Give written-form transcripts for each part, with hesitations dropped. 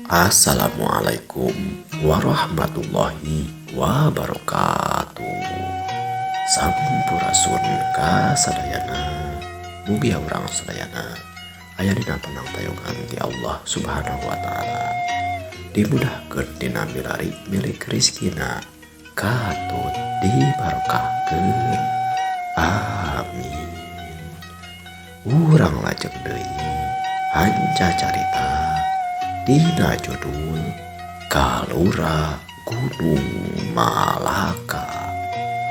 Assalamualaikum warahmatullahi wabarakatuh. Sampurasun ka sadayana. Mugia urang sadayana aya dina tenang tayungan ti Allah Subhanahu wa taala. Dimudahkeun dina milari milik rizkina katut dibarokahkeun. Amin. Urang lajeng deui hanca carita dina judul Kalura Gunung Malaka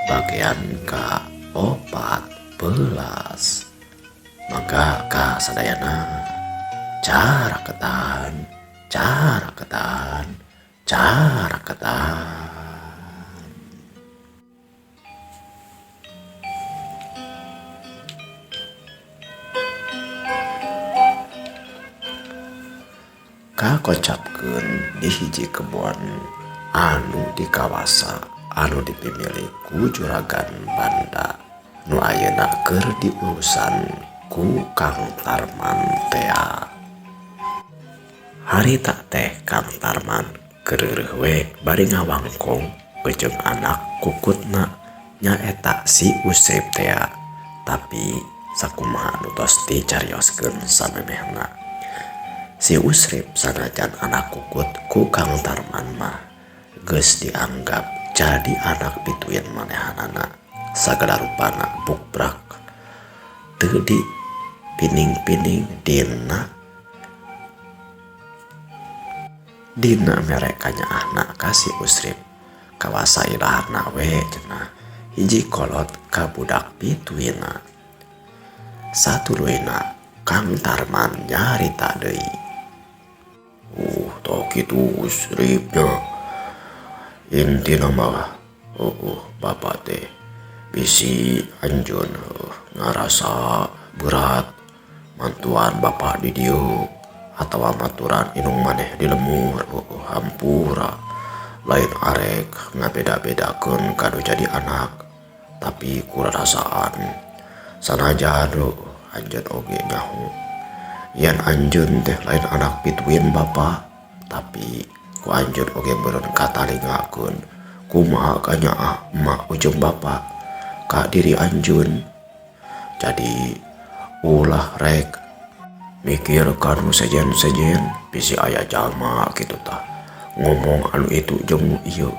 bagian ka 14. Maka ka sadayana cara ketan cara ketan cara ketan. Kakocapkeun di hiji kebon anu dikawasa anu dipimilik ku juragan banda nu ayeuna keur diurusan ku Kang Tarman tea. Harita teh Kang Tarman keureuh we bari ngawangkong jeung anak kukutna nyaeta si Usrip tea, tapi sakumaha nu tos dicarioskeun samemehna. Si Usrip sanajan anak kukut ku Kang Tarman mah geus dianggap jadi anak pituin manehanana, sagala rupana bukbrak teu di pining-pining dina dina mere kanyaahna ka si Usrip. Kawasa ilaharna we cenah hiji kolot ka budak pituinna. Satuluyna Kang Tarman nyarita deui. Tah kitu Usripnya. Intina mah bapak teh bisi anjeun ngarasa berat mantuan bapak di dieu atawa maturan indung maneh di lemur, hampura lain arek ngabeda-bedakeun ka nu jadi anak, tapi kurarasaan sanajan anjeun oge nyaho yen anjeun teh lain anak pituin bapak, tapi ku anjeun oge meureun katalingakeun kumaha kanyaah emak ujung bapak ka diri anjeun. Jadi ulah rek mikir ka nu sejen-sejen bisi aya jalma kitu tah ngomong anu itu jeung nu ieu,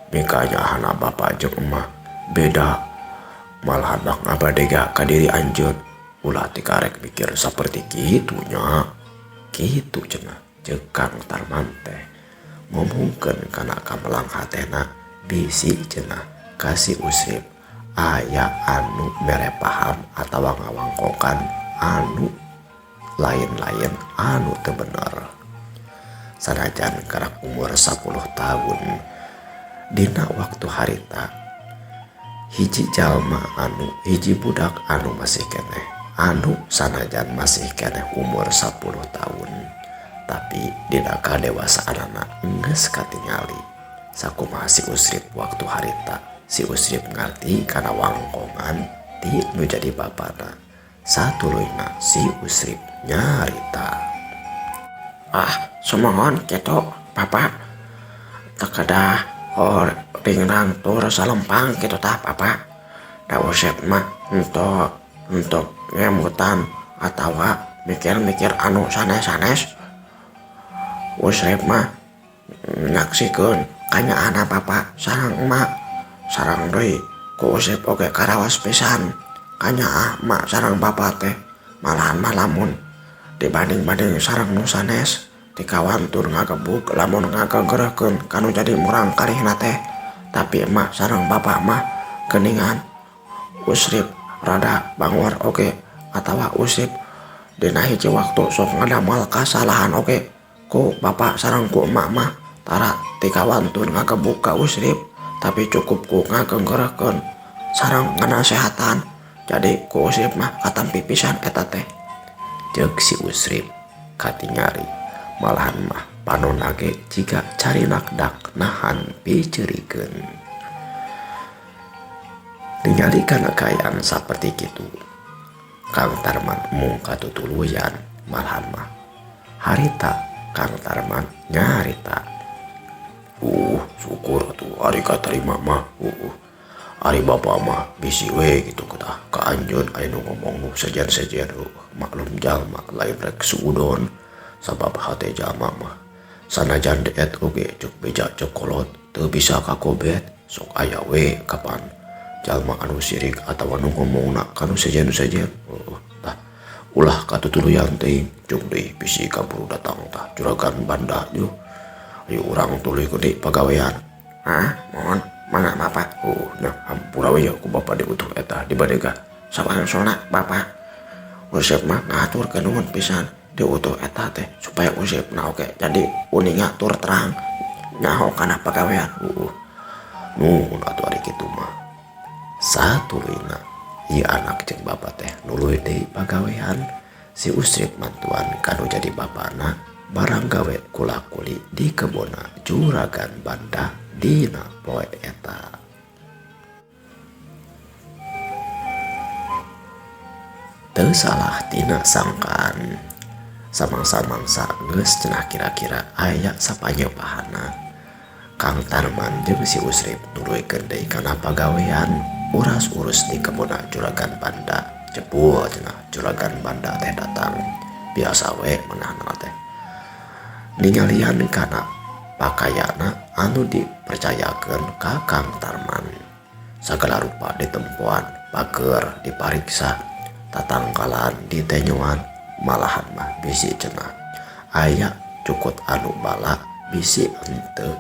mikanyaahna bapak jeung emak beda, malahan mah ngabadega ka diri anjeun. Ulah tikarek mikir saperti kitu nya, kitu cenah ceuk Kang Tarman teh ngomongkeun kana kamelang hatena bisi cenah ka si Usrip aya anu mere paham atawa ngawangkongkan anu lain-lain anu teu bener. Sanajan karak umur 10 tahun dina waktu harita hiji jalma anu hiji budak anu masih keneh anu sanajan masih keneh umur 10 tahun, tapi dina kadewasaanana geus katingali sakumaha si Usrip waktu harita. Si Usrip ngarti kana wangkongan ti nu jadi bapana. Satuluyna si Usrip nyarita. Ah, sumuhun kitu bapak, teu kedah ringrang tur salempang kitu tah bapak. Da Usrip mah henteu henteu ngemutan atawa mikir-mikir anu sanes-sanes. Usrip mah nyaksikeun kanyaahna bapak sareng emak, sareng deui ku Usrip oge karaos pisan kanyaah emak sareng bapak teh, malahan mah lamun dibanding-banding sareng nu sanes tikawantun ngagebug lamun ngagegereukeun ka nu jadi murangkalihna teh. Tapi emak sareng bapak mah geuningan Usrip rada bangor oge atawa Usrip dina hiji waktu sok ngadamel kasalahan oge ku bapak sareng ku emak mah tara tikawantun ngagebug ka Usrip, tapi cukup ku ngagegereukeun sareng nganasehatan. Jadi ku Usrip mah katampi pisan eta teh. Ceuk si Usrip katingali malahan mah panonna ge jiga carinakdak nahan piceurikeun. Ningali kana kaayaan saperti kitu Kang Tarman mung katutuluyan, malahan mah harita Kang Tarman nyarita. Syukur atuh ari katarima mah. Ari bapa mah bisi we kitu tah ka anjeun aya nu ngomong nu sejen-sejen maklum jalma lain rek suudon sabab hate jalma mah sanajan deet oge cek beja cek kolot teu bisa kakobet sok aya we kapan jalma anu sirik atawa nu ngomongna kanu sejen-sejen. Tah ulah katutuluyan teuing jeung deui bisi kaburu datang tah juragan banda yeuh. Ayo urang tuluy deui pagawean. Ah, mohon mangga Bapak. Nah hampura we ku Bapak diutuh eta dibadega. Sawangsona Bapak. Usep mah ngaturkeun nuhun pisan diutuh eta teh supaya usepna oge jadi uninga tur terang nyaho kana pagawean. Nuhun atuh ari kitu mah. Satuluyna ieu anak jeung bapa teh nuluy deui pagawean. Si Usrip mantuan kanu jadi bapana barang gawe kula-kuli di kebona juragan banda dina poe eta. Teu salah tina sangkaan. Samangsa-mangsa geus cenah kira-kira aya sapanyepahana. Kang Tarman jeung si Usrip nuluykeun deui kana pagawean uras-urus di kebona juragan banda. Jebul cenah juragan banda teh datang. Biasa we manehna teh. Ningalian kana pakayana anu dipercayakeun ka Kang Tarman. Sagala rupa ditempoan, pager dipariksa, tatangkalan ditenyoan, malahan mah bisi cenah. Aya cukut anu bala bisi henteu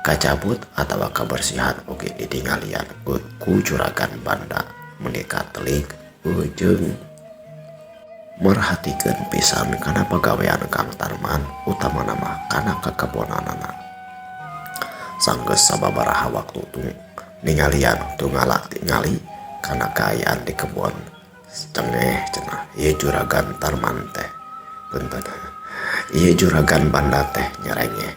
kacabut atawa kabersihan oge ditinggalian ku juragan banda menika telik jeung merhatikeun pisan kana pagawean Kang Tarman utamana mah kana kakebonanana. Sanggeus sababaraha waktu tung ningalian tungala tingali kana kaayaan di kebon. Cengeh cenah ieu juragan Tarman teh. Punten. Ieu juragan banda teh nyerengeh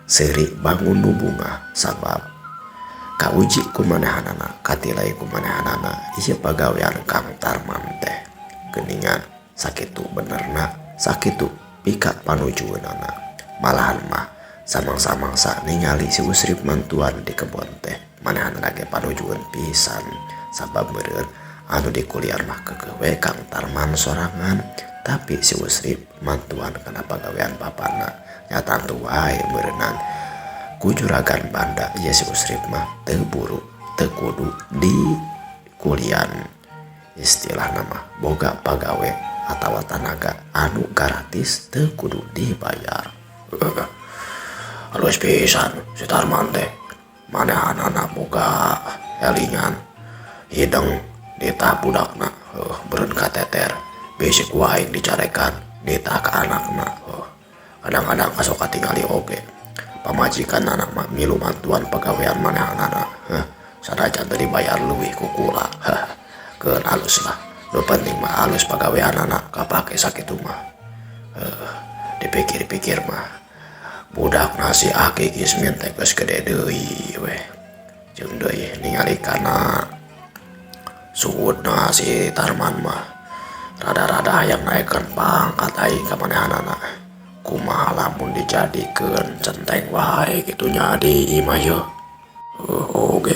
seuri bangun nu bungah sabab kauji kumanehanana katilai kumanehanana ieu pagawean Kang Tarman teh. Geuningan sakitu benerna sakitu pika panujueunana. Malahan mah samang-samangsa ningali si Usrip mantuan di kebon teh manehanana ge panujueun pisan sabab meureun anu dikulian mah keukeuh we Kang Tarman sorangan tapi si Usrip mantuan kana pagawean bapana nya tangtu wae meureunnan ku juragan banda ieu si Usrip mah teu buru teu kudu dikulian. Istilahna mah boga pagawe atawa tanaga anu gratis teu kudu dibayar. Halus pisan si Tarman teh manehanana boga elingan hideng ditah budakna beureun kateter bisi ku aing dicarekan ditah ka anakna. Kadang-kadang kasok katingali oge pamajikan anak mah milu mantuan pagawean manehanana. Sanajan teu dibayar leuwih ku kula. Keun alus lah. Nu penting mah alus pagaweanana kapake sakitu mah. Dipikir-pikir mah budakna si Aki Kismin teh geus gede deui weh. Jeung deui ningali kana suhudna si Tarman mah rada-rada hayang naekeun pangkat aing ka manehanana. Kumaha lamun dijadikeun centeng wae kitu nya di imah yeuh. Oge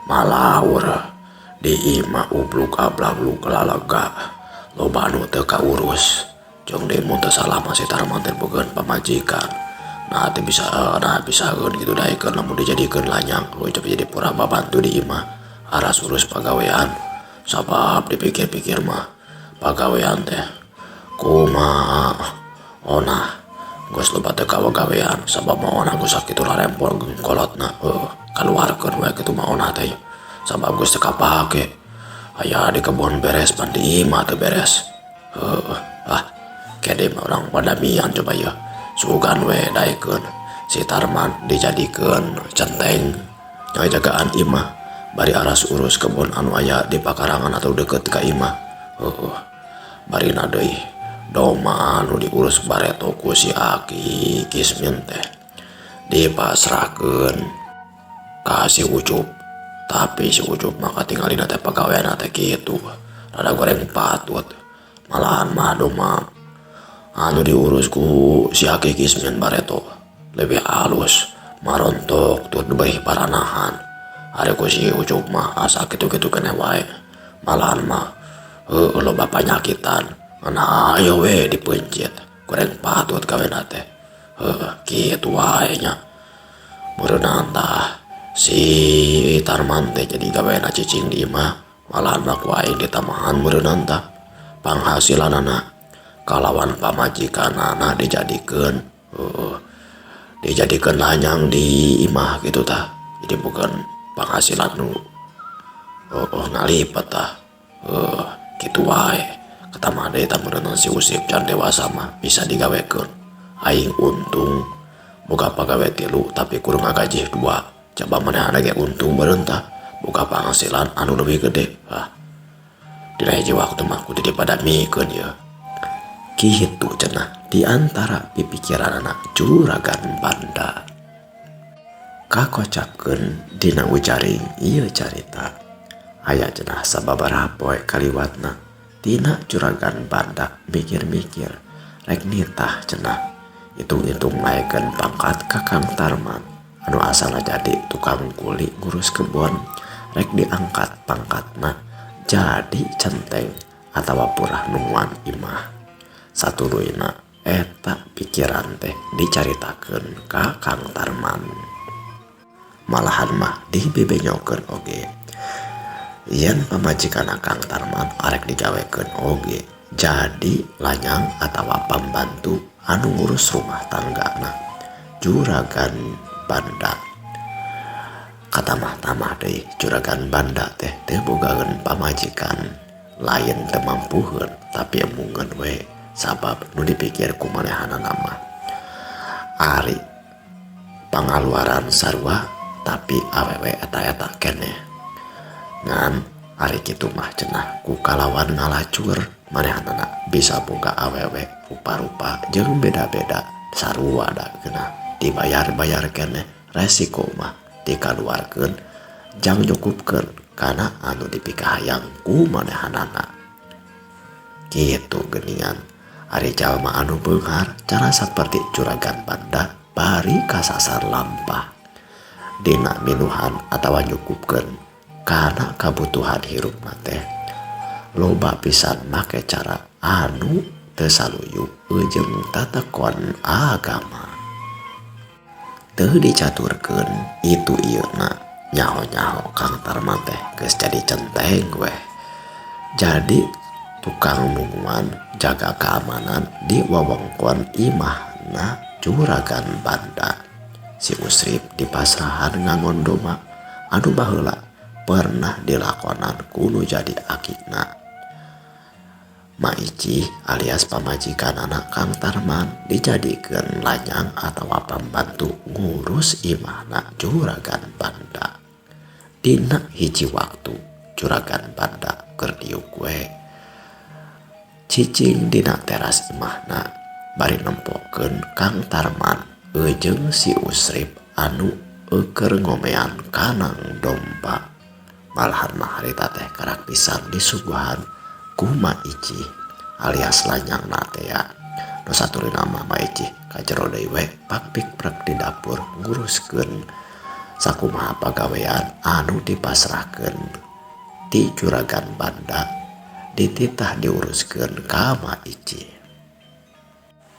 malaur di imah ublug ablablug lalaga loba anu teu kaurus. Jeung deui mun teu salah mah si Tarman teh boga pamajikan. Nah teu bisa nah bisaeun kitu daekeun lamun dijadikeun lanyang tapi jadi pura babantu di imah aras urus pagawean. Sabab dipikir-pikir mah pagawean teh kumaha onah geus loba teu kawagawean sabab mah onah geus sakitu larempol kolotna kaluarkeun we kitu mah onah teh sabab geus teu kapake. Aya di kebon beres pan di imah teu beres. Kede mah urang padamian coba yeuh. Sugan we daekeun si Tarman dijadikeun centeng jagaan imah bari aras urus kebon anu aya di pakarangan atau deket ka imah. Barina deui doma anu diurus bareto ku si Aki Kismin teh dipasrahkeun ka si Ucup. Tapi si Ucup mah katingalina teh pagaweanna teh kitu rada goreng patut. Malahan mah doma Anu diurus ku si Aki Kismin bareto lebih alus marontok tur diberi paranahan. Ari ku si Ucup mah asa kitu-kitu keneh wae. Malahan mah heueuh loba panyakitan. Ngan hayo we dipeuncit. Goreng patut gawena teh. Heuh kitu wae nya. Meureunaan tah si Tarman teh jadi gawena cicing di imah. Malahan mah ku aing ditamahan meureunaan tah. Panghasilanana kalawan pamajikanana dijadikeun heueuh dijadikeun lanyang di imah kitu tah. Jadi bukan penghasilan nu heueuh ngalipet tah. Heuh kitu wae. Katamah deui tah meureunaan si Usip can dewasa mah bisa digawekeun. Aing untung boga pagawe 3 tapi kudu ngagajih 2. Coba manehna ge untung meureun tah boga penghasilan anu leuwih gede. Hah. Dina hiji waktu mah kudu dipadamikeun ieu. Kitu cenah di antara pipikiranana juragan banda. Kakocapkeun dina ujaring ieu carita. Aya cenah sababaraha poe kaliwatna tina juragan banda mikir-mikir rek nitah cenah hitung-hitung naekeun pangkat ka Kang Tarman anu asalna jadi tukang kuli ngurus kebon rek diangkat pangkatna jadi centeng atawa purah nungguan imah. Satuluyna eta pikiran teh dicaritakeun ka Kang Tarman. Malahan mah dibebenyokeun oge. Yen pamajikan Kang Tarman arek digawekeun oge jadi lanyang atawa pambantu anu ngurus rumah tanggana juragan banda. Katamah-tamah deui juragan banda teh teu bogaeun pamajikan, lain teu mampuheun tapi embungeun we sabab nu dipikir ku manehanana mah ari pangaluaran sarua tapi awewe eta-eta keneh. Ngan ari kitu mah cenah ku kalawan ngalacur manehanana bisa boga awewe rupa-rupa jeung beda-beda sarua da geunah dibayar-bayar keneh resiko mah dikaluarkeun jang nyukupkeun kana anu dipikahayang ku manehanana. Kitu geuningan ari jalma anu beunghar cara saperti juragan banda bari kasasar lampah dina minuhan atawa nyukupkeun kana kabutuhan hirupna teh loba pisan make cara anu teu saluyu jeung tatekon agama. Teu dicaturkeun itu ieuna nyaho-nyaho Kang Tarman teh geus jadi centeng weh. Jadi tukang nungguan jaga keamanan di wewengkon imahna juragan banda. Si Usrip dipasrahan ngangon domba anu baheula pernah dilakonan ku nu jadi akina. Maici alias pamajikan anak Kang Tarman dijadikeun lanyang atawa pambantu ngurus imahna juragan banda. Dina hiji waktu juragan banda keur diuk we cicing dina teras imahna bari nempokeun Kang Tarman jeung si Usrip anu keur ngomean kanang domba. Malahan mah harita teh karak pisan disuguhan ku Maici alias lanyang natea. Nu satuluyna mah Maici kajero deui we pakpik-prek di dapur nguruskeun sakumaha pagawean anu dipasrahkeun ti juragan banda dititah diuruskeun ka Maici.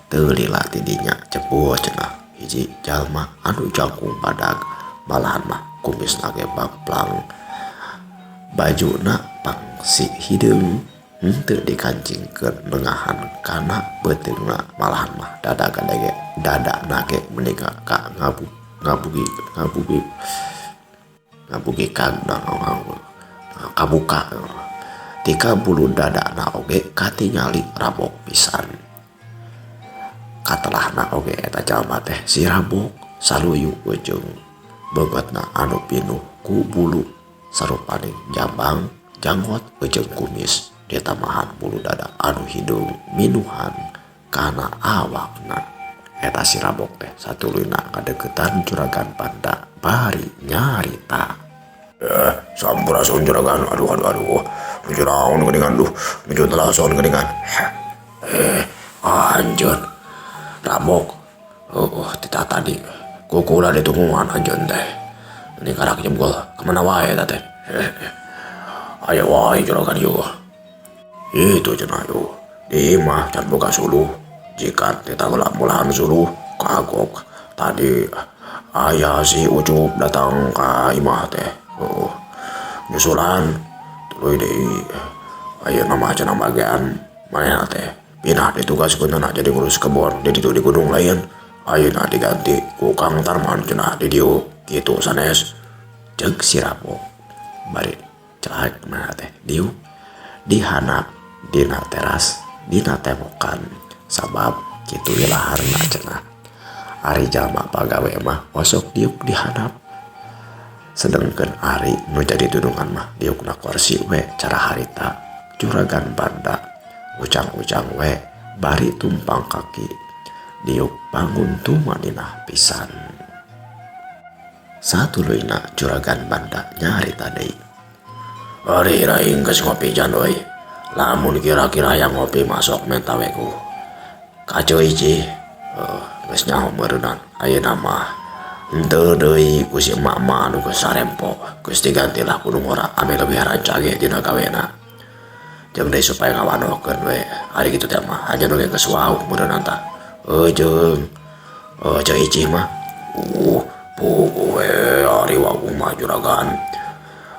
Teu lila ti dinya cepuh cenah hiji jalma anu jangkung badag malahan mah kumisna ge baplang bajuna pangsi hideung henteu dikancingkeun nengahan kana beuteungna malahan mah dada gede dadana ge mendingan ka ngabugi ngabugi ngabugi kagna kabuka tika bulu dadana oge katingali rabok pisan. Katelahna oge eta jalma teh si rabok saluyu jeung beungeutna anu pinuh ku bulu sarupaning jambang janggot jeung kumis ditamahan bulu dada anu hideung minuhan kana awakna. Eta si rabok teh satuluyna kadeukeutan juragan banda bari nyarita. Sampurasun juragan, aduh aduh aduh, nuju naon geuningan duh, nuju telason geuningan. Anjeun rabok heueuh ti tadi ku kula ditungguan anjeun teh. Ini karak jebol kemana wae eta teh. Aya wae juragan ieu. Itu cenah ieu. Di imah can boga suluh. Jika teh mulahan suluh kagok. Tadi aya si Ucup datang ka imah teh. Heueuh. Nyusulan tuluy deui. Ayeuna mah cenah bagian manehna teh pindah ditugaskeun jadi ngurus kebon di ditu di gunung lain. Ayeuna diganti ku Kang Tarman cenah di dieu kitu sanes. Ceuk si Rabok bari celak manehna teh diuk dihandap dina teras dina tembokan sabab kitu ilaharna cenah. Ari jalma pagawe mah osok diuk dihandap. Sedengkeun ari nu jadi dunungan mah diukna kursi we cara harita juragan banda ujang-ujang we bari tumpang kaki diuk bangun tumaninah pisan. Satuluyna juragan banda nyarita deui. Ari aing geus ngopi jan euy. Lamun kira-kira hayang ngopi masuk menta we ku ka Ceu Icih. Geus nyaho meureunan ayeuna mah henteu deui ku si emak-emak anu geus sarempo geus diganti lah ku nu ngora ame leuwih rancage dina gawena. Jeung deui supaya ngawanohkeun we ari kitu teh mah anjeun oge geus wauh meureunan tah. Jeung Ceu Icih mah puguh we ari wauh mah juragan.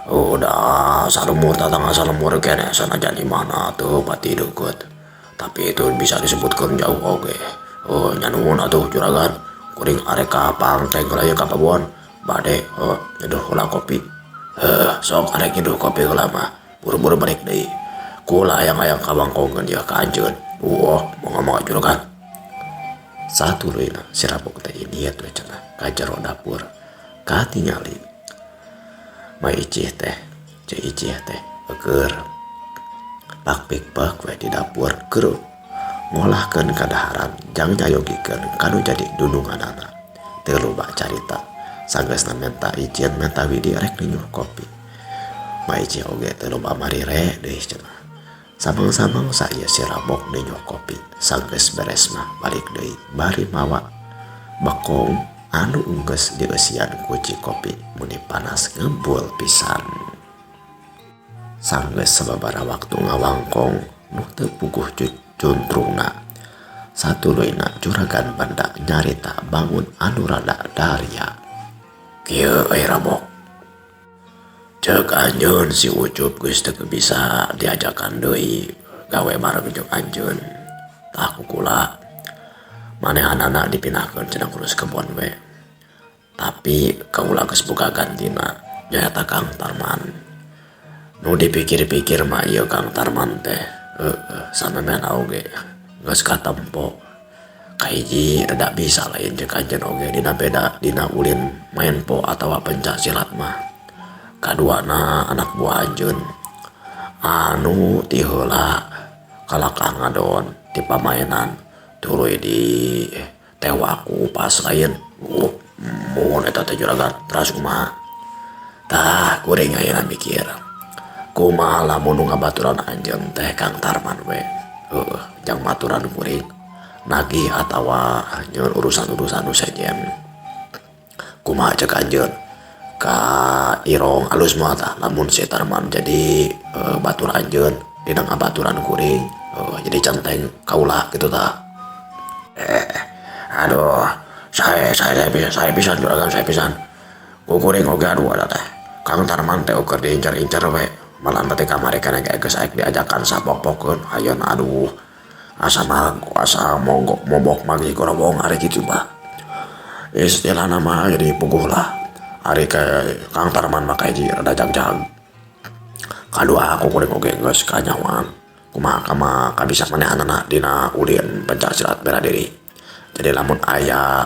Udah salumur tatangga salumur keneh sanajan imahna teu pati deukeut. Tapi itu bisa disebutkeun jauh oge. Nya nuhun atuh juragan. Kuring arek ka pangteng heula ieu ka pabon. Bade nyeduh heula kopi. Heuh sok arek nyeduh kopi heula mah. Buru-buru balik deui. Kula hayang-hayang kawangkongkeun ieu ka anjeun. Wah mangga-mangga juragan. Satuluyna si Rabok teh iniet we cenah ka jero dapur. Katingali Ma Icih teh, Ceu Icih teh eueur pakpikpek we di dapur keur ngolahkeun kadaharan jang nyayogikeun kanu jadi dununganana. Teu loba carita sanggeusna menta izin menta widi rek ninyuh kopi. Ma Icih oge teu loba marire deui cenah. Samang-samang saeu si Rabok ninyuh kopi sanggeus beres mah balik deui bari mawa bekong anu enggeus dieusian ku kopi meni panas ngebul pisan. Sanggeus sababaraha waktu ngawangkong nu teu puguh juntrungna. Satuluyna juragan banda nyarita bangun anu rada daria. Kieu euy Rabok. Ceuk anjeun si Ucup geus teu bisa diajakan deui gawe bareng jeung anjeun. Tah ku kula manehanana dipindahkeun cenah ngurus kebon we. Tapi kaula geus boga gantina nyaeta Kang Tarman. Nu dipikir-pikir mah ieu Kang Tarman teh heueuh samemehna oge geus katempo. Kahiji rada bisa lain jeung anjeun oge dina beda dina ulin maenpo atawa pencak silat mah. Kaduana anak buah anjeun anu ti heula kalakah ngadon ti pamainan tuluy di tewak ku upas lain. Muhun eta teh juragan teras kumaha. Tah kuring ayeuna mikir kumaha lamun nu ngabaturan anjeun teh Kang Tarman we. Heueuh jang maturan kuring nagih atawa nyeun urusan-urusan nu sejen. Kumaha ceuk anjeun ka irong alus mah tah lamun si Tarman jadi batur anjeun dina ngabaturan kuring jadi centeng kaula kitu tah. Aduh saya pisan juragan saya pisan. Ku kuring oge aduh ada teh. Kang Tarman teh ukur diincar-incar we. Malah teh kamari kana ge geus aek diajakan sapok-pokeun ayeuna aduh asa asa mogok mobok magi gorobong ari kitu mah. Istilahna mah jadi puguh lah. Ari ke Kang Tarman mah kahiji rada jag-jag. Kadua aku kuring oge geus kanyahoan. Kumaha kama kabisa manehanana dina ulin pencak silat bela diri. Jadi lamun aya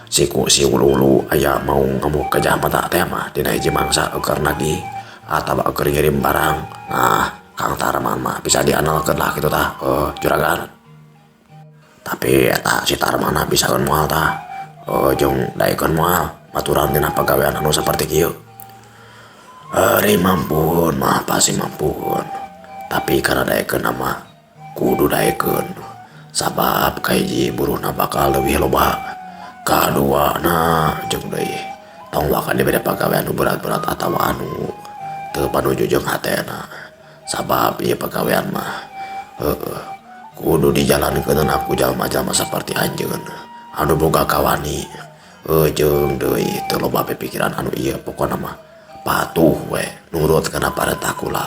siku si ulu-ulu aya mau ngamuk gajah mata teh mah dina hiji mangsa eueur nagih atawa eueur ngirim barang. Nah, Kang Tarman mah bisa diandalkeun lah kitu tah juragan. Tapi eta si Tarman mah bisaeun moal tah. Jeung daekeun moal maturan dina pagawean anu saperti kieu. Ari mampueun mah pasti mampueun. Tapi kana daekeun mah kudu daekeun. Sabab kahiji buruhna bakal leuwih loba. Kaduana jeung deui tong waka dibere pagawean nu berat-berat atawa anu teu panuju jeung hatena. Sabab ieu pagawean mah heueuh kudu dijalankeun ku jalma-jalma saperti anjeun anu boga kawani jeung deui teu loba pipikiran anu ieu pokona mah patuh we nurut kana parentah kula.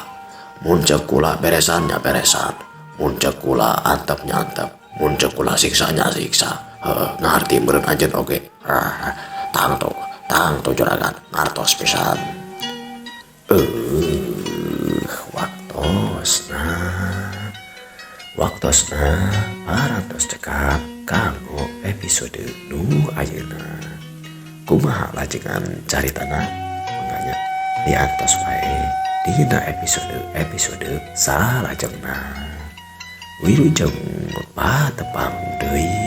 Mun ceuk kula beresan nya beresan, mun ceuk kula antep nya antep, mun ceuk kula siksa nya siksa. Heueuh ngarti meureun anjeun oge. Tangtu tangtu juragan ngartos pisan. Waktosna waktosna parantos cekap kanggo episode nu ayeuna. Kumaha lajengan caritana? Mangga diantos wae dina episode-episode salajengna. Wilujeng patepang deui.